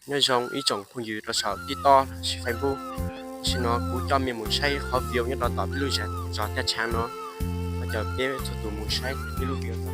Nyob zoo ib tsoom phooj ywg rau saum TikTok los sis Facebook. Tam sim no kuv coj mej mus saib qhov view nyob rau tom peb lub zos Tiaj Tshav no. Thov caw peb txhua tus mus saib peb lub view.